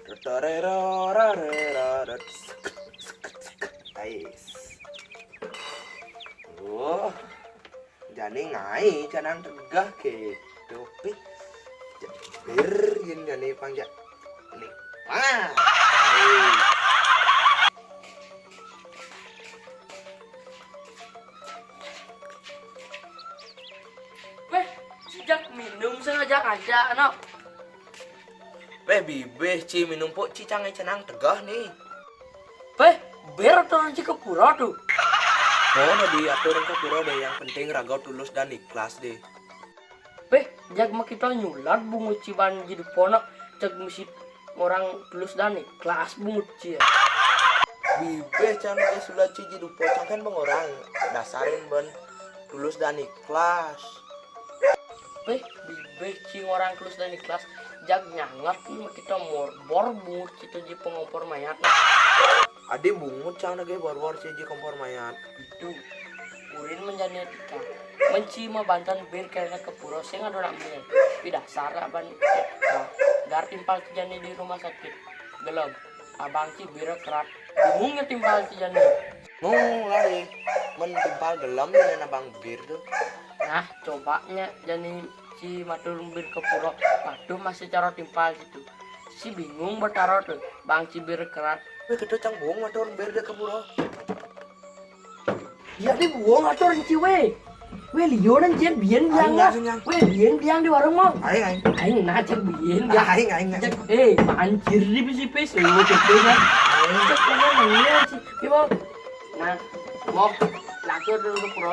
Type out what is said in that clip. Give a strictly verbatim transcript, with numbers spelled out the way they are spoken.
Tetererorarerarot. Ais. Oh, jani ngaé canang tegeh kéto, Pi. Bir, yén jani pang ja. Nih. Wah. Wéh, sing jak minum sengaja aja, no. Wéh, bibih, Ci, minum pok, Ci, cangai canang tegeh nih. Wéh, bir aturan Ci ka pura tuh. Oh, nah, diaturan ka pura deh, yang penting raga tulus dan ikhlas deh. Wéh, jag mah kita nyulat bungut Ci ban jadi ponak, cek mesti orang tulus dan ikhlas bungut Ci ya. Bibih, canang sulad Ci jadi ponak kan bang orang dasarin ban tulus dan ikhlas. Wéh, bibih Ci orang tulus dan ikhlas, jag nyangat kita morbor bungut kita jadi pengompor mayat. Adi bungut canang lagi borbor Ci jadi kompor mayat. Itu urin menjadi etika. Menci mah banten bir kena ke pura sing ada nak bir. Pidah sarak ban etika. Gar timpal Ci jani di rumah sakit. Gelem. Abang Ci bira kerat. Bingungnya timpal Ci jani. Nung lari, men timpal gelem dan abang bir tuh. Nah, cobanya jani Ci matur bir ke pura. Waduh, masih cara timpal gitu. Si bingung bertaro tuh, bang Ci bir kerat. Wéh, kita cang buang matur bir deh ke pura. Iya, di buang atur Ci wéh. Wéh, liuran jén bién biang lah. Wéh, bién biang di warung mau. Aing, aing. Aing nah cek bién biang. Aing, aing, aing. Cek, eh, mancir di bisi pis. Oh, cek bién kan. Cek mana nanya sih. Iya, mau. Nah, mau langsung dulu ke pura.